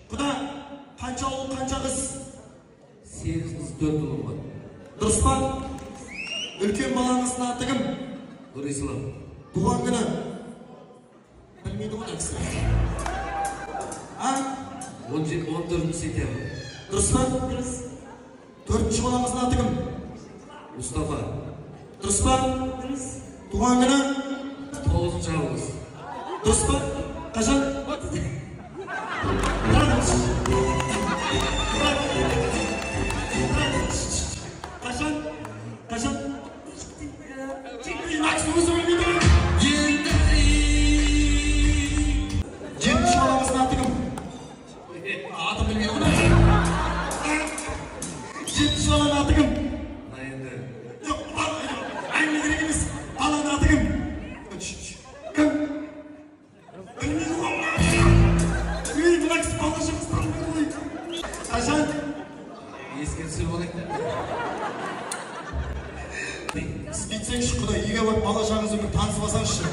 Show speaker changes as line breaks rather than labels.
Құда, қанша ұл, қанша қыз?
8 қыз, 4 ұлым бар.
Дұрыс па? Үлкен балаңыздың аты кім?
Нұрислам.
Туған күні? Білмейді ғой мына кісі. А?
14 сентябрь.
Дұрыс па?
Дұрыс.
Төртінші балаңыздың аты кім?
Мұстафа.
Дұрыс па?
Дұрыс.
Туған күні?
9 август.
Дұрыс па? Қашан?
30.
Қашан? Қашан? Мына кісі өзі білмейді ғой. Жетінші баламыздың аты кім? Атын білмейді ғой мына кісі. Жетінші баланың аты кім?
Мына енді
Жоқ, әңгіме керек емес. Баланың аты кім? Кім? Білмейді ғой мына кісі. Ей, мына кісі бала шағасы танымайды ғой. Қашан?
Еске түсіріп алайық та.
Сіз бүйтсеңізші, құдай, үйге барып бала шағаңызбен бір танысып алсаңызшы.